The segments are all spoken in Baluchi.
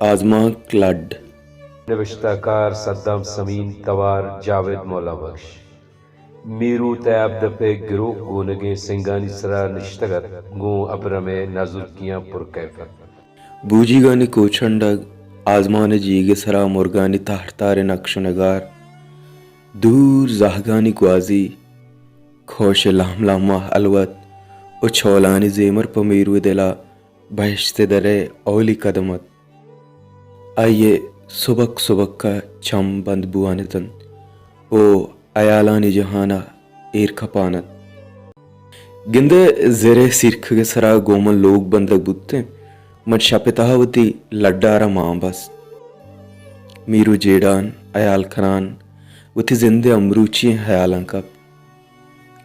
آزمانک لڈ۔ نبشتہ کار صدام سمین، توار جاوید مولا بخش۔ میرو تیاب دپ ءِ گروک گونگیں سنگانی سرا نشتگ ات، گوں ابرم ءِ نازرکیاں پر کیف ات۔ بوجیگانی کوچنڈگ، آزمان ءِ جیگ ءِ سرا مرگانی تہر تہریں نقش ءُ نگار، دور زہگانی گوازی، کوش ءِ لہم لہما ہلوت ءُ چولانی زیمر پہ میرو ءِ دل ءَ بہشت ءِ در ءِ اولی قدم ات۔ آئی ءِ سبک سبک ءَ چم بند بوان اتنت ءُ ہیالانی جہان ءَ ایر کپان ات۔ گندئے زر ءِ سیرکگ ءِ سرا گوں من لوگ بندگ بوتیں، من شپ ءِ تہا وتی لڈ ءَ را مان بست۔ میرو جیڑان، ہیال کنان، وتی زند ءِ امروچی ئیں ہیالاں کپت۔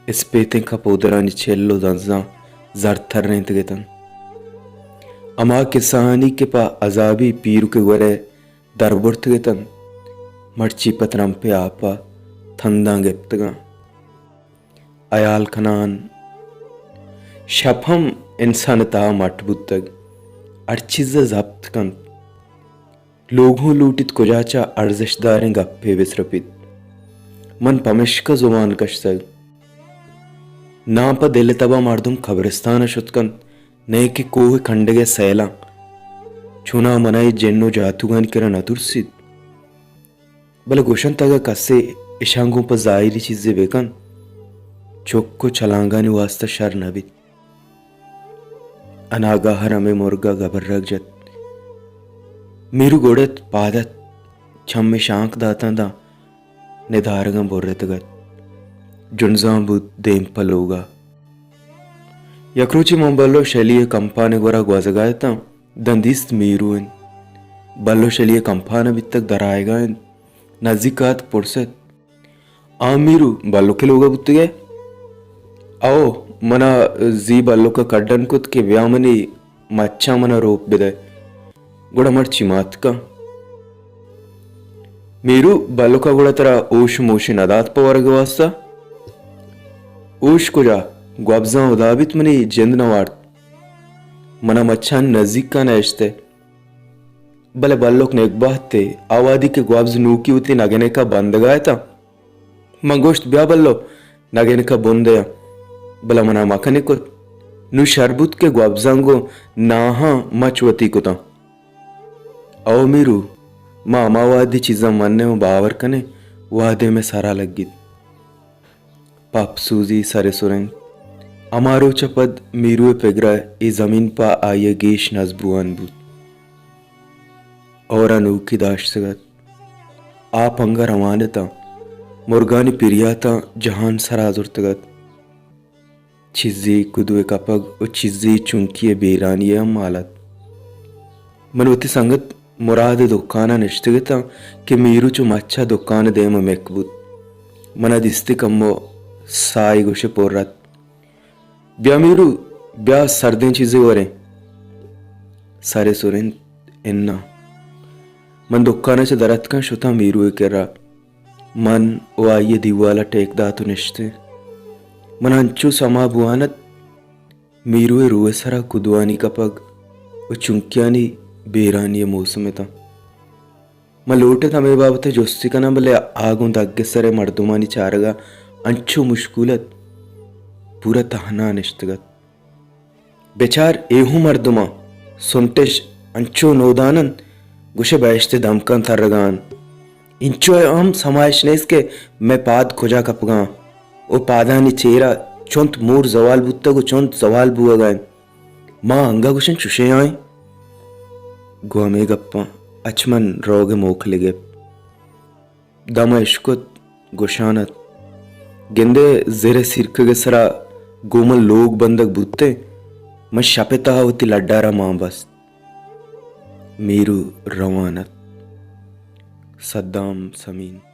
اسپیتیں کپودرانی چل ءُ دنزاں زرد ترینتگ اتنت۔ ہما کسہانی کہ پہ عذابی پیرک ءِ گور ءَ در برتگ اتنت، مرچی پہ ترمپے آپ ءَ تنداں گپتگاں۔ ہیال کنان، شپ ہم انسان ءِ تہا مٹ بوتگ، ہر چیز ءَ ضبط کنت۔ لوگ ہوں لوٹیت کجا چہ ارزشت داریں گپے بسرپیت۔ من پمشکا زبان کشتگ۔ ناں پہ دل ءِ تبا مردم قبرستان ءَ شت کنت، نئے کہ کوہ ءِ کنڈگ ءِ سیلاں۔ چوناہا منا اے جن ءُ جاتوگانی کرا نہ ترسیت۔ بلے گوشنت اگاں کسے اشاں گوں پہ ظاہری چیزے بہ کنت، چک ءُ چلانگانی واستا شر نہ بیت۔ اناگاہ ءَ ہمے مرگ ءَ گبرگ جت۔ میرو گڑت، پاد ات، چمے شانک داتاں داں ندارگاں برتگ ات۔ جنزان بوت دیم پہ لوگ ءَ۔ یک روچے من بلو شلی ءِ کمپان ءِ گورا گوزگا اتاں، داں دیست میرو انت۔ بلو شلی ءِ کمپان ءَ بیتگ، در آیگا انت۔ نزیک آتک، پرست، آ میرو، بلوک ءِ لوگ ءَ بوتگ ئے؟ او، منا زی بلوک ءَ کڈن کت کہ بیا منی مچاں منا روپ بدئے۔ گڑا مرچی ماتکاں۔ میرو، بلوک ءَ گڑا ترا ہوش ءُ موشے نہ دات پہ ورگ ءِ واستا؟ ہوش کجا؟ گوبزاں ہدا بیت منی جند نہ وارت۔ منا مچانی نزیک ءَ نہ اشتئے۔ بلے بلوک نگبہتے، آ وہدی کہ گوبز نوکی وتی نگنک ءَ بندگا اتاں، من گوشت، بیا بلو، نگنک ءَ بن دیاں، بلے منا مکن کت۔ نوں شر بوت کہ گوبزاں گوں ناہاں مچ وتی کتاں۔ او میرو، ما ہما وہدی چیزاں منیں ءُ باور کنیں، وہدے مئے سرا لگیت۔ پہ اپسوزی سر ءِ سرینت۔ ہما روچ ءَ پد میرو ءِ پگر ءَ اے زمین پہ آئی ءَ گیش نز بوان بوت۔ ہور ءَ نوکی داشتگ ات۔ آپ انگہ روان اتاں۔ مرگانی پریاتاں جہان سرا زرتگ ات۔ چیزے کدو ءِ کپگ ءُ چیزے چنکی ءِ بیرانی ءَ ہم مال ات۔ من وتی سنگت مراد ءِ دکان ءَ نشتگ اتاں کہ میرو چو مچ ءَ دکان ءِ دیم ءَ مک بوت۔ منا دیستی کمو ساہے گوشے پر ات۔ بیا میرو، بیا سردیں چیزے وریں۔ سر ءِ سرینت، اناں۔ من دکان ءَ چہ در اتکاں، شتاں میرو ءِ کرا۔ من ءُ آئی ءَ دیوال ءَ ٹیک دات ءُ نشتیں۔ من انچو سما بوان ات، میرو ءِ روح ءِ سرا کدوانی کپگ ءُ چنکیانی بیرانی ءِ موسم اتاں۔ من لوٹ ات ہمے بابت ءَ جستی کناں، بلے آ گوں دگ ءِ سر ءِ مردمانی چارگ ءَ انچو مشکول ات، پورا تہنا نشتگ ات۔ بچار، اے ہوں مردماں سنٹش انچو نودان انت، گوشے بہشت ءِ دمکاں ترگا انت۔ انچو ہم سمائش نیست کہ مئے پاد کجا کپگاں۔ او پادانی چیرا چنت مور زوال بوتگ و چنت زوال بوگا انت۔ ما انگا گوشن چوشیں آئیں۔ گوں ہمے گپاں اچ من روگ ءِ موکلے گپت۔ دم ءَ اشکت، گوشان ات، گندے زر ءِ سیرکگ ءِ سرا گوں من لوگ بندگ بوتیں، من شپ ءِ تہا وتی لڈ ءَ را مان بست۔ میرو روان ات۔ صدام سمین۔